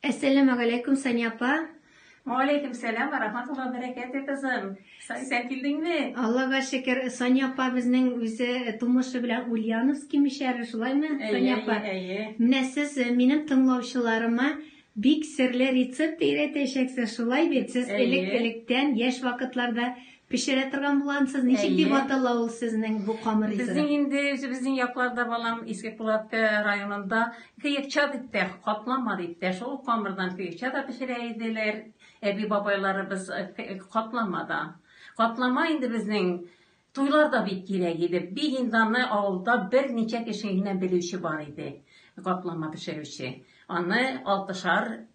Әссәламегаләйкүм, Сания апа. Вәаләйкүм сәлам вә рахматуллаһи вә бәрәкәтүһ, кызым. Исән килдеңме? Аллага шөкер, Сания апа безнең үзе тумышы белән Ульяновский мишәре, шулаймы, Сания апа? Әйе, әйе. Менә сез минем тыңлаучыларыма бик серле рецепт өйрәтәчәксез, шулай бит? Сез элек-электән, яшь вакытларда Пешерә торган булгансыз. Ничек дип атала ул сезнең бу камыр ризыгы? Безнең инде үзебезнең якларда, балам, Иске Кулатка районында кыекча дип тә, катлама дип тә, шул ук камырдан кыекча да пешерә иделәр әби-бабайларыбыз, катлама да. Катлама инде безнең туйларда бик кирәк иде. Бик инде аны авылда берничә кеше генә белүче бар иде, катлама пешерүче. Аны алтышар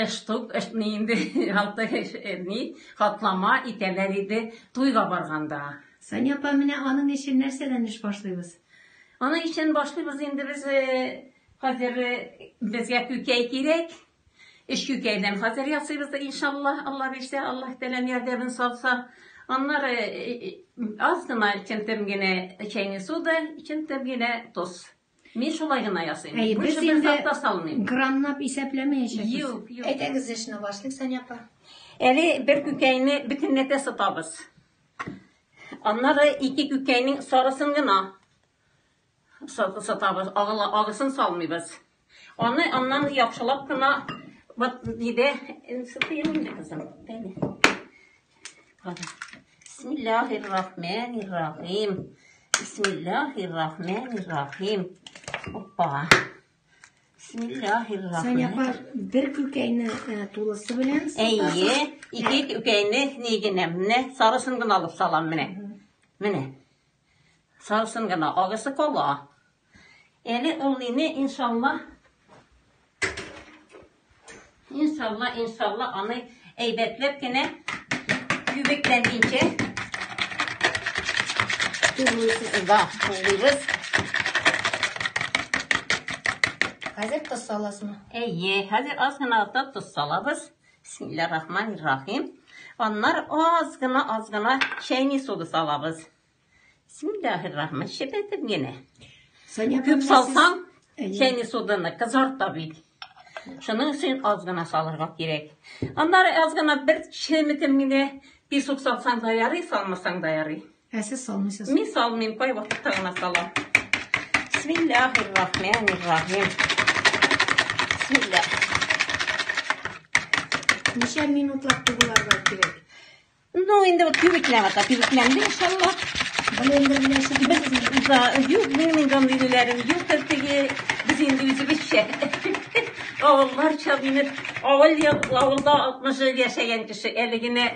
Штук, ни инде, алты ни, катлама итәләр иде туйга барганда. Сания апа, менә аның өчен нәрсәдән эш башлыйбыз? Аның өчен башлыйбыз инде без хәзер безгә күкәй кирәк. Өч күкәйдән хәзер ясыйбыз, иншалла, Алла бирсә, Аллаһ Тәгаләм ярдәмен салса. Аннары аз гына чемтем генә чәйне сода, чемтем генә тоз. Мин шулай гына ясыйм. Әйе, без Больше бер инде зат та салмыйм. граммлап исәпләмәячәкбез. Юк, юк. Әйдәгез эшне башлыйк, Сания апа. Әле бер күкәйне бөтенләтә сытабыз. Аннары ике күкәйнең сарысын гына сытабыз, агыла, агысын салмыйбыз. Аны аннан яхшылап кына вот нидә сытыйм инде, кызым. Әйдә. Бисмиллахир-рахманир-рахим. Бисмиллахир-рахманир-рахим. Опа. Бисмиллахир-рахманир. Сания апа, бер күкәйне тулысы белән сытасыз. Әйе, ике күкәйне ни генә, менә сарысын гына алып салам менә. Менә. Сарысын гына, агысы кала. Әле ул мине, иншалла, иншалла, иншалла, аны әйбәтләп кенә күбекләнгәнчә туглыйсыз. Да, туглыйбыз. Хәзер тоз саласызмы? Әйе, хәзер аз гына да тоз салабыз. Бисмилләһир-рахманир-рахим. Аннары аз гына, аз гына чәйни суды салабыз. Бисмиллаһир-рахман, чебетеп генә. Сания Күп салсаң, чәйни судыны кызарта бит. Шуның өчен аз гына салырга кирәк. Аннары аз гына бер чеметем генә песок салсаң да ярый, салмасаң да ярый. Ә сез салмыйсыз? Мин салмыйм, кайвакытта гына салам. Бисмиллаһир-рахманир-рахим. Бисмилла. Ничә минутлап тугларга кирәк? Ну, инде вот күбекләп ата, күбекләнде, иншалла. Блендер белән чыгып Да, юк, минем инде андый ниләрем юк, теге без инде үзебезчә. Авылларча мине авыл авылда 60 ел яшәгән кеше әле генә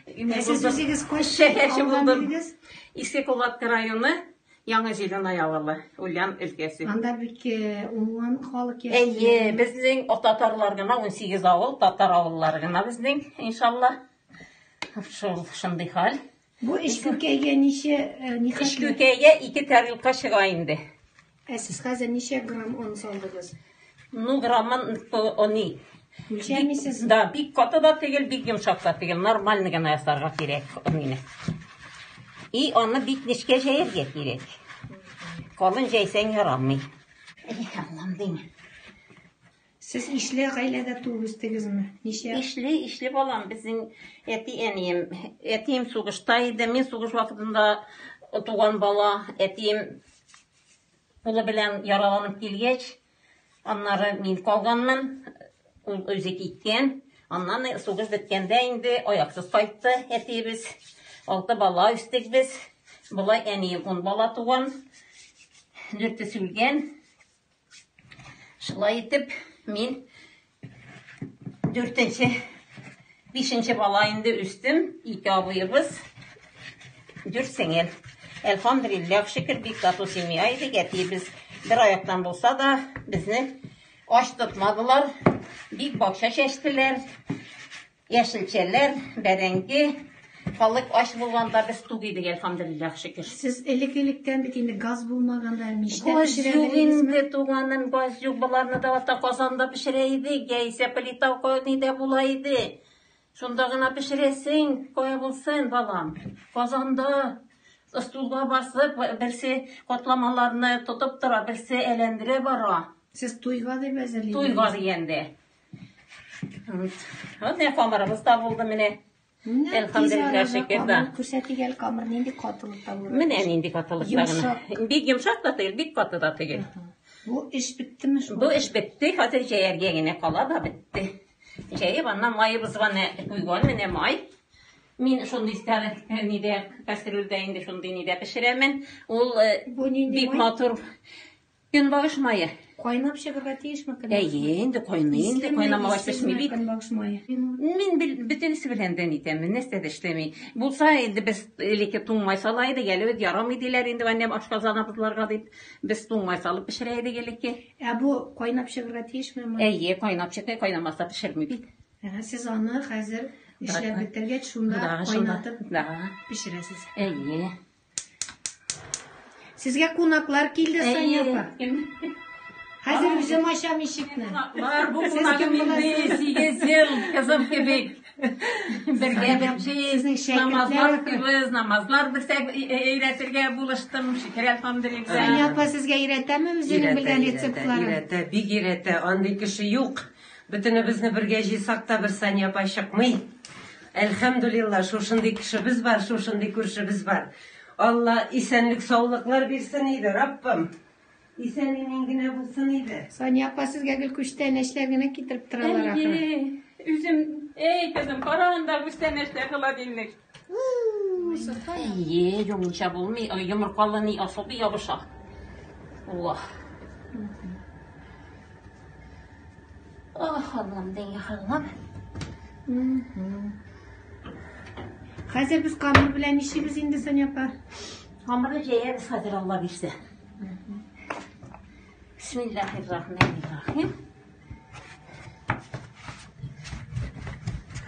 Ә сез үзегез кайсы шәһәрче авылдан булдым. идегез? Иске Кулатка районы, Яңа Зеленай авылы, Ульян өлкәсе. Анда бик уңган халык яши. Әйе, безнең татарлар гына 18 авыл, татар авыллары гына безнең, иншалла. Шул шундый хәл. Бу өч күкәйгә ничә, нихәтле? Өч күкәйгә ике тарелка чыга инде. Ә сез хәзер ничә грамм он салдыгыз? Ну, граммын они. Үлчәмисез? Да, бик каты да түгел, бик йомшак та түгел. Нормально гына ясарга кирәк онны. И аны бик нечкә җәяргә кирәк. Калын җәйсәң ярамый. Эх, Аллам дим. Сез ишле гаиләдә туып үстегезме? Ничә? Ишле, ишле балам. Безнең әти-әнием, әтием сугышта иде. Мин сугыш вакытында туган бала. Әтием кулы белән яраланып килгәч, аннары мин калганмын. Ул үзе киткән. Аннан сугыш беткәндә инде аяксыз кайтты әтиебез. Алты бала үстек без. Болай әнием 10 бала туган. Дүртесе үлгән. Шулай итеп, мин дүртенче, бишенче бала инде үстем, ике абыебыз, дүрт сеңел. Әлхәмдүлилләһ, шөкер, бик тату семья идек, әтиебез бер аяктан булса да, безне ач тотмадылар, бик бакча чәчтеләр. Яшелчәләр, бәрәңге. Халык ач булганда без тук идек, әлхәмдүлилләһ, шөкер. Сез элек-электән бит инде газ булмаганда мичтә Газ пешерә юк идегезме? инде, туганым, газ юк. Боларны да ата казанда пешерә идек, яисә плита нидә була иде. Шунда гына пешерәсең, кая булсын, балам. Казанда стулга басып, берсе катламаларны тотып тора, берсе әйләндерә бара. Сез туйга дип әзерлидегез? Туйга дигәндә. Вот менә камырыбыз да булды менә. Әлхәмдүлилләһ, шөкер дә. Күрсәтик әле камыр нинди катылыкта булыр. Менә нинди катылыкта гына. Бик йомшак та түгел, бик каты да түгел. Бу эш беттеме шул? Бу эш бетте, хәзер җәяргә генә кала да бетте. Җәеп, аннан маебыз менә куйган, менә май. Мин шундый стары нидә, кастрюльдә инде шундый нидә пешерәмен. Ул Бу нинди бик матур көнбагыш мае. Кайнап чыгарга тиешме көнбагыш? Әйе, инде кайный инде, кайнамагач пешми бит. Көнбагыш мае. Мин бөтенесе белән дә нитәм, нәрсә дә эшләми. Булса инде без элекке туң май сала идек, әле бит ярамый диләр инде әннәм ашказаныбызларга дип. Без туң май салып пешерә идек элекке. Ә бу кайнап чыгарга тиешме май? Әйе, кайнап чыкмый, кайнамаса пешерми бит. Сез аны хәзер эшләп бетергәч, шунда кайнатып пешерәсез. Әйе. Сезгә кунаклар килде, Сания апа. Хәзер үзем ачам ишекне. Кунаклар, бу кунагым инде 8 ел кызым кебек. Бергә бер намазлар укыйбыз, намазлар берсә өйрәтергә булыштым. Шөкер, әлхәмдүлилләһ. Сания апа сезгә өйрәтәме үзенең белгән рецептларын? Өйрәтә, бик өйрәтә. Андый кеше юк. Бөтенебезне бергә җыйсак та бер Сания апа чыкмый. Әлхәмдүлилләһ, шушындый кешебез бар, шушындый күршебез бар. Алла исәнлек, саулыклар бирсен иде, Раббым. Исән-имин генә булсын иде. Сания апа сезгә гел күчтәнәчләр генә китереп торалар ахры. Үзем, эй, кызым, кара анда күчтәнәчләр холодильник. Әйе, югынча булмый, йомыркалы ни особый ябыша. Аллах. Ох, Аллам, дәй, Аллам. Хәзер без камыр белән нишлибез инде, Сания апа? Камырны җәябез хәзер, Алла бирсә. Бисмиллахир-рахманир-рахим.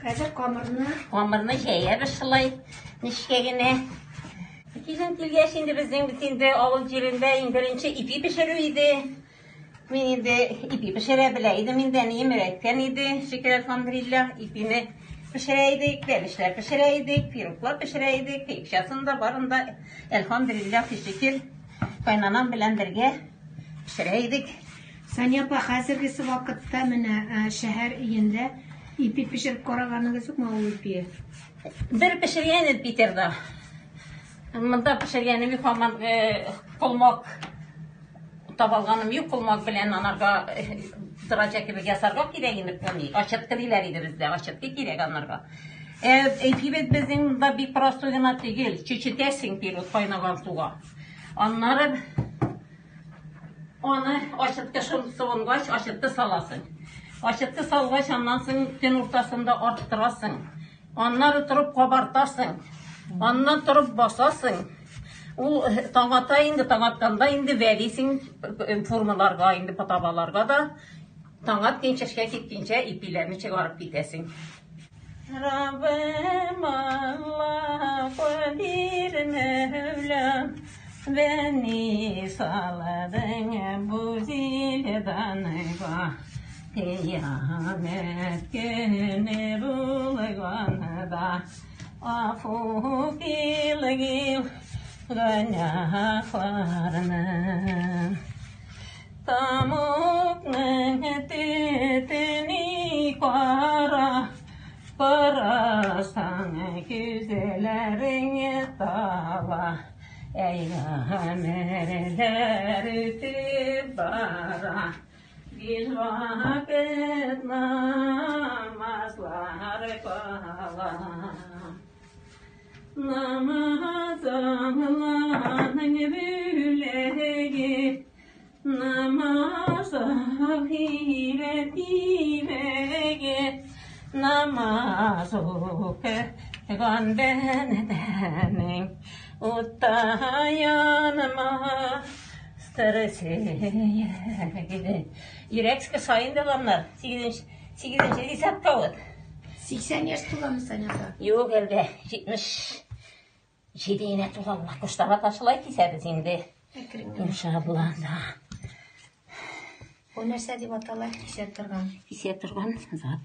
Хәзер камырны Камырны җәябез шулай нечкә генә. Килен килгәч инде безнең бит инде авыл җирендә иң беренче ипи пешерү иде. Мин инде ипи пешерә белә идем инде, әнием өйрәткән иде. Шөкер, әлхәмдүлилләһ, ипине пешерә идек, бәлешләр пешерә идек, пироглар пешерә идек, кыекчасын да барын да, әлхәмдүлилләһ, шөкер, кайнанам белән бергә пешерә идек. Сания апа, хәзергесе вакытта менә шәһәр өендә ипи пешереп караганыгыз юкмы авыл ипие? Бер пешергән идем Питерда. Монда пешергәнем юк, һаман колмак табалганым юк, колмак белән анарга дорожа кебек ясарга кирәк инде, пони. Ачытты диләр иде бездә, ачытты кирәк анарга. Ипи бит безнең монда бик простой гына түгел, чүчетәсең пирог кайнаган суга. Аннары аны ачытты суынгач, ачытты саласың. Ачытты салгач, аннан соң төн уртасында арттырасың. Аннары торып кабартасың. Аннан торып басасың. Ул таң ата инде, таң атканда инде вәлисең формаларга, инде табаларга да. Таң атканча, эшкә киткәнчә ипиләрне чыгарып китәсең. Раббым Алла, Кадир Мәүлам, бәни саладың бу зилданга. Кыямәт көне булганда, афу килгил гөнаһларны. Тамукның төтене кара, карасаң күзләрең тала. Әй, гомерләр үтеп бара. Bir vakit namazlar kıla. Namaz Allah'ın büleği, namaz ahiret ibeği, namaz okuyan bendenin utta yanmaz. Йөрәк сайын дәвамнар. 8-нче десятка вот. 80 яшь туламы, Сания апа? Юк, әлдә 77 генә тулган. Коштага ташылай кисәбез инде. Иншалла, да. Бу нәрсә дип атала, кисә торган? Кисә торган зат.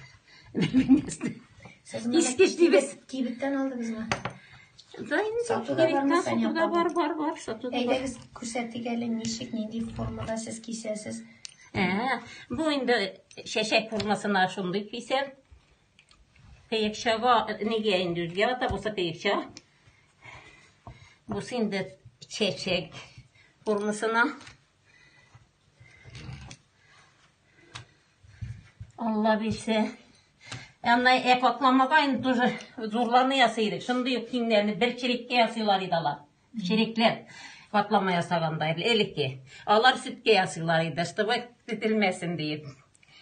Кискеч дибез. Кибеттән алдыгызмы? Сатуда бармы, Сания апа? Бар, бар, бар, сатуда бар. Әйдәгез, күрсәтик әле, ничек, нинди формада сез кисәсез. Ә, бу инде чәчәк формасына шундый кисәм. Кыекчага нигә инде үзгә ата булса кыекча. Бусы инде чәчәк формасына. Алла бирсә. Әмма ә катламага инде тоже зурларны ясый идек. Шундый ук киңнәрне бер чиреккә ясыйлар иде алар. Чирекләп катлама ясаганда элекке. Алар сөткә ясыйлар иде, чтобы тетелмәсен диеп.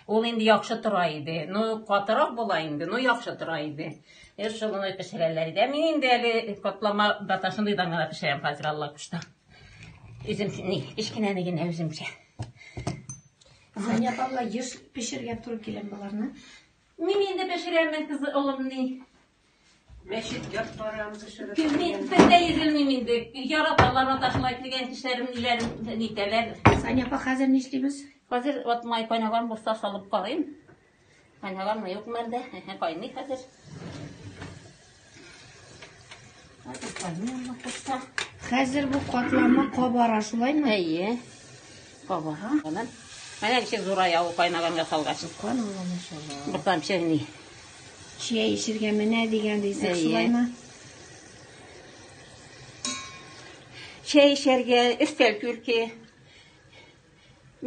Ул инде яхшы тора иде. Ну, катырак була инде, ну яхшы тора иде. Э, шуны пешерәләр иде. Ә мин инде әле катлама да шундыйдан гына пешерәм хәзер, Алла кушса. Үзем ни, кечкенәне генә үземчә. Сания апа, еш пешергә туры килә боларны. Мин инде пешерәм, кызы улым ни. Мәчеткә барам пешереп. Мин бер дә изелмим инде. Яраталар, ата шулай килгән кешеләрем ниләрем нитәләр. Сания апа, хәзер нишлибез? Хәзер вот май кайнаган булса салып карыйм. Кайнаганмы, юкмы әлдә? Әһә, кайный хәзер. Хәзер кайный, Алла кушса. Хәзер бу катлама кабара, шулаймы? Әйе. Кабара. Менә менә ничек зурая ул кайнаганга салгач. Субханалла, машалла. Бер тамчы ни. Чәй эчергә менә дигән ризык, Әйе. шулаймы? Чәй эчәргә, өстәл күрке.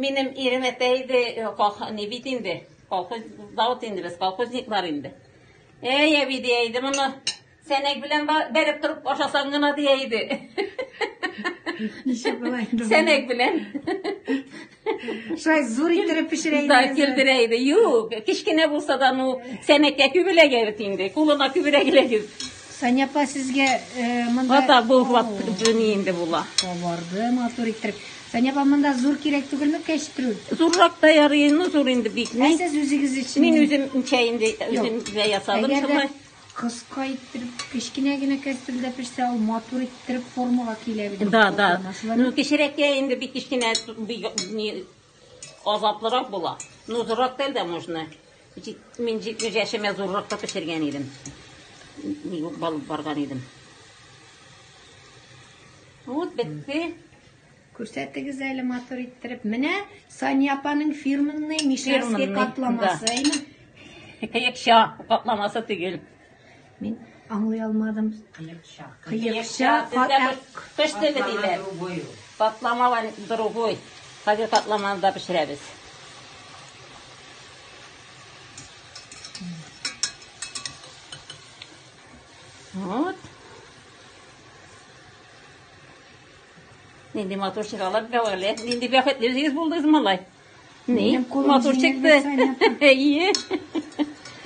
Минем ирем әйтә иде, ни бит инде, колхоз завод инде без, колхозниклар инде. Әй, әби дия иде, моны сәнәк белән бәреп торып ашасаң гына дия иде. Ничек була инде? Сәнәк белән. Шулай зур иттереп пешерә Да, идегезме? көлдерә иде. Юк, кечкенә булса да, ну, сәнәккә күп эләгә бит инде, кулына күбрәк эләгә. Сания апа, сезгә монда Ата бу вот ни инде була. Кабарды матур иттереп. Сания апа, монда зур кирәк түгелме кәчтрүл? Зуррак та ярый, ну зур инде бик. Ә сез үзегез өчен? Мин үземчә инде Юк. үземгә ясадым Әгәр дә шулай. кыска иттереп, кечкенә генә кәстрүлдә пешсә, ул матур иттереп формага килә бит. Да, да. Катлама, шулаймы? Ну, кечерәккә инде бик кечкенә бик ни азаплырак була. Ну, зуррак та да можно. Мин 70 яшемә зуррак та пешергән идем. Ни балып барган идем. Вот бетте. Күрсәтегез әле матур иттереп. Менә Сания апаның фирменный мишәрский Фирменный, катламасы, да. әйме? Кыекча катламасы түгел. Мин аңлый алмадым. Кыекча. Кыекча, Бездә кош теле Катлама диләр. другой ул. Катлама вон другой. Хәзер катламаны да пешерәбез. Вот. Нинди матур чыгалар бәвәле. Нинди бәхетле үзегез булдыгыз, малай. Ни? Минем кулым Матур җиңел чыкты. бит, Сания апа. Әйе.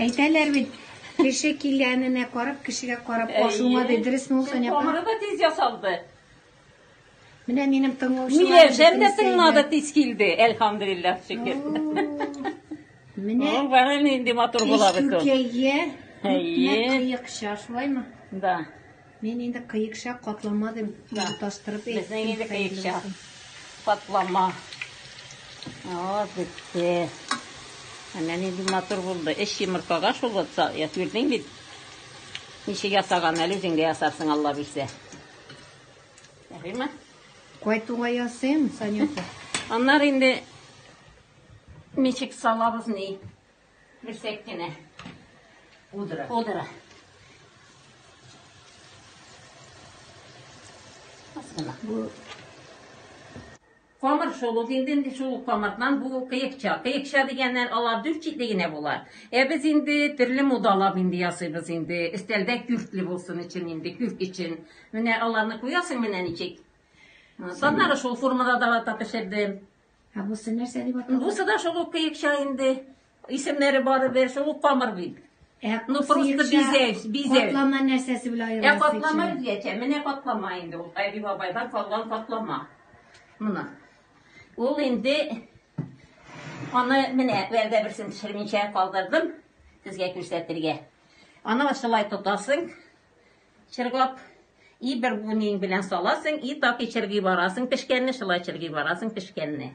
Әйтәләр бит, кеше килгәненә карап, кешегә карап ашуңа ди. Дөресме ул, Сания апа? Камыры да тиз ясалды. Менә минем тыңлаучыларым Миләүшәм дә бөтенесе тыңлады, әйбәт. тиз килде. Әлхәмдүлилләһ, шөкер. Менә Ул бары нинди матур була бит ул. Күкәйгә Әйе. кыекча, шулаймы? Да. Мин инде кыекча катлама дип Да. тоташтырып әйттем. Безнең инде хәерле кыекча. булсын. Катлама. Вот бетте. Әнә нинди матур булды. Өч йомыркага шул булса, я күрдең бит. Ничек ясаган, әле үзең дә ясарсың, Алла бирсә. Ярыймы? Кайтуга ясыйм, Сания апа. Аннары инде ничек салабыз ни? Бирсәк кенә. Пудра. Пудра. Аз гына. Бу Камыр шул ук инде, инде шул ук камырдан бу кыекча. Кыекча дигәннән алар дүрт читле генә була. Ә без инде төрле модалап инде ясыйбыз инде. Өстәлдә күркле булсын өчен инде, күрк өчен. Менә аларны куясың менә ничек. Аннары шул формада да ата пешердем. Ә бусы нәрсә дип атала? Бусы да шул ук кыекча инде. Исемнәре барыбер, шул ук камыр бит. Ә Ну, просто сыекча бизәү, бизәү. Катлама нәрсәсе белән Ә аерыла? катлама үзгәчә. Менә катлама инде ул. Әби бабайдан калган катлама. Моны. Ул инде аны менә вәлдә берсен пешермичә калдырдым сезгә күрсәтергә. Аны шулай тотасың, чыргап, и бер буның белән саласың, и таки чыргый барасың пешкәнне, шулай чыргый барасың пешкәнне.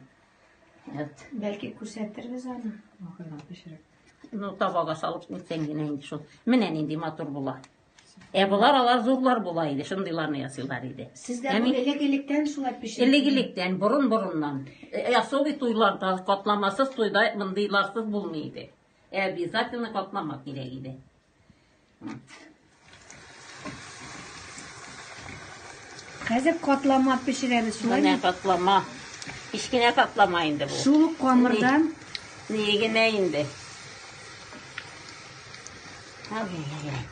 Вот. Бәлки күрсәтербез аны. Ахырдан пешереп. Ну, табага салып нитсәң генә инде шул. Менә нинди матур була. Ә болар алар зурлар була иде, шундыйларны ясыйлар иде. Сездә бу элек-электән шулай пешерелә? Элек-электән, борын-борыннан. Особый туйларда, катламасыз туйда мондыйларсыз булмый иде. Обязательно катлама кирәк иде. Хәзер катлама пешерәбез, шулай Менә катлама. Кечкенә катлама инде бу. Шул ук камырдан. Ни генә инде. Ай-яй-яй.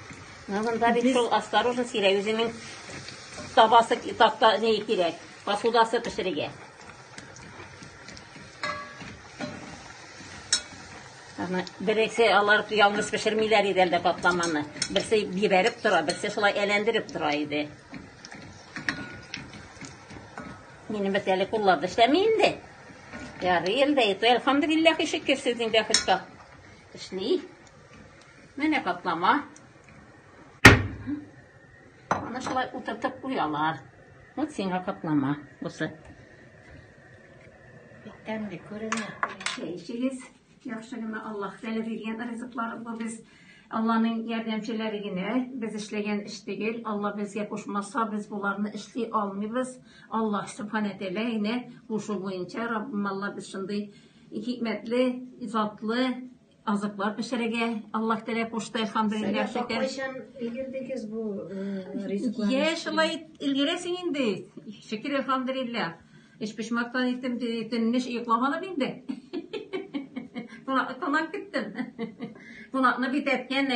Ну, монда бит шул осторожно кирәк, үзенең табасы, такта ни кирәк, посудасы пешерергә. Аны берсе алар ялгыз пешермиләр иде әлдә катламаны. Берсе бибәреп тора, берсе шулай әйләндереп тора иде. Минем бит әле куллар да эшләми инде. Ярый әлдә, это әлхәмдүлилләһ, шөкер сезнең бәхеткә. Эшли. Менә катлама. Аны шулай утыртып куялар. Вот сиңа катлама. Бусы. Бик тәмле күренә. Чәй эчегез. Яхшы гына Аллаһ Тәгалә биргән ризыклар бу без Алланың ярдәмчеләре генә. Без эшләгән эш түгел. Алла безгә кушмаса, без боларны эшли алмыйбыз. Аллаһ Сүбхәнә Тәгалә генә кушу буенча, Раббым Алла, без шундый хикмәтле, затлы азыклар пешерергә Аллаһ Тәгалә кушты, әлхәмдүлилләһ, шөкер. Кайчан өлгердегез бу ризыкларны? Йә, шулай өлгерәсең инде. Шөкер, әлхәмдүлилләһ. Өчпочмактан иттем, төнне йокламадым инде. Кунакны кунак иттем. Кунакны бит әйткән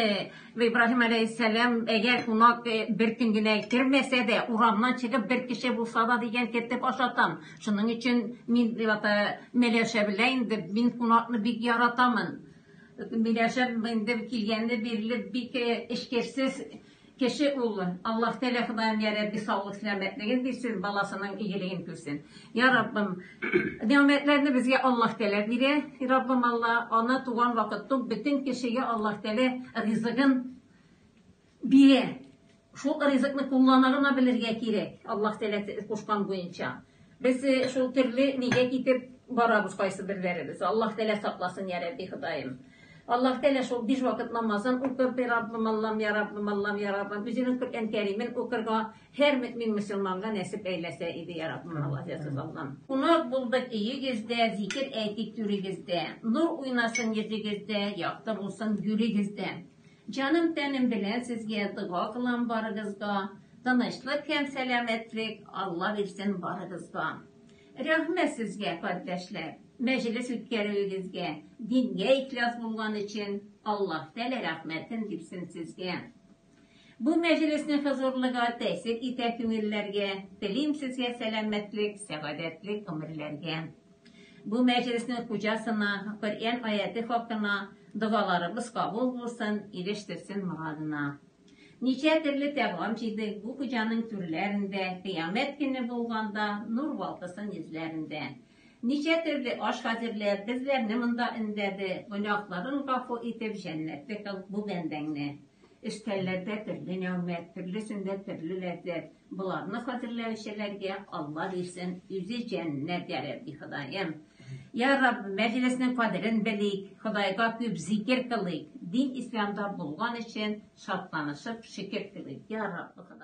Ибраһим алейһиссәлам, әгәр кунак бер көн генә кермәсә дә, урамнан чыгып бер кеше булса да дигән кертеп ашатам. Шуның өчен мин Миләүшә белә инде, мин кунакны бик яратамын. Миләүшә инде килгәнне бирле бик эчкерсез кеше ул. Аллаһ Тәгалә Ходаем я Рабби саулык сәламәтлеген бирсен, баласының игелеген күрсен. Я Раббым, нигъмәтләрне безгә Аллаһ Тәгалә бирә. Раббым Алла, аны туган вакытта бөтен кешегә Аллаһ Тәгалә ризыгын бирә. Шул ризыкны куллана гына белергә кирәк, Аллаһ Тәгалә кушкан буенча. Без шул төрле нигә китеп барабыз кайсы берләребез. Аллаһ Тәгалә сакласын, я Рабби Ходаем. Аллаһ Тәгалә шул биш вакыт намазын укып, Я Раббым Аллам, я Раббым Аллам, я Раббым, үзенең Коръән Кәримен укырга һәр мөэмин мөселманга нәсип әйләсә иде, я Раббым Аллаһ, я Аллам. Кунак булдык өегездә, зикер әйтик түрегездә. Нур уйнасын йөзегездә, якты булсын гүрегездә. Җаным тәнем белән сезгә дога кылам барыгызга, тынычлык һәм сәламәтлек Алла бирсен барыгызга. Рәхмәт сезгә, кардәшләр, мәҗлес үткәрүегезгә, дингә ихлас булган өчен Аллаһ Тәгалә рәхмәтен бирсен сезгә. Бу мәҗлеснең хозурлыгы тәэсир итә күңелләргә, телим сезгә сәламәтлек, сәгадәтле гомерләргә. Бу мәҗлеснең хуҗасына, Коръән аяте хакына догаларыбыз кабул булсын, ирештерсен морадына. Ничә төрле тәгам җыйдык бу хуҗаның түрләрендә, кыямәт көне булганда, нур балкысын йөзләрендә. Ничә төрле аш хәзерләп, безләрне монда өндәде, гөнаһларын гафу итеп, җәннәтле кыл бу бәндәңне. Өстәлләрдә төрле нәүмәт, төрлесендә төрле ләззәт. Боларны хәзерләүчеләргә Алла бирсен үзе җәннәт, я Рабби Ходаем. Я Раббым, мәҗлеснең кадерен белик, Ходайга күп зикер кылыйк, дин исламда булган өчен шатланышып шөкер кылыйк, я Раббы Ходаем.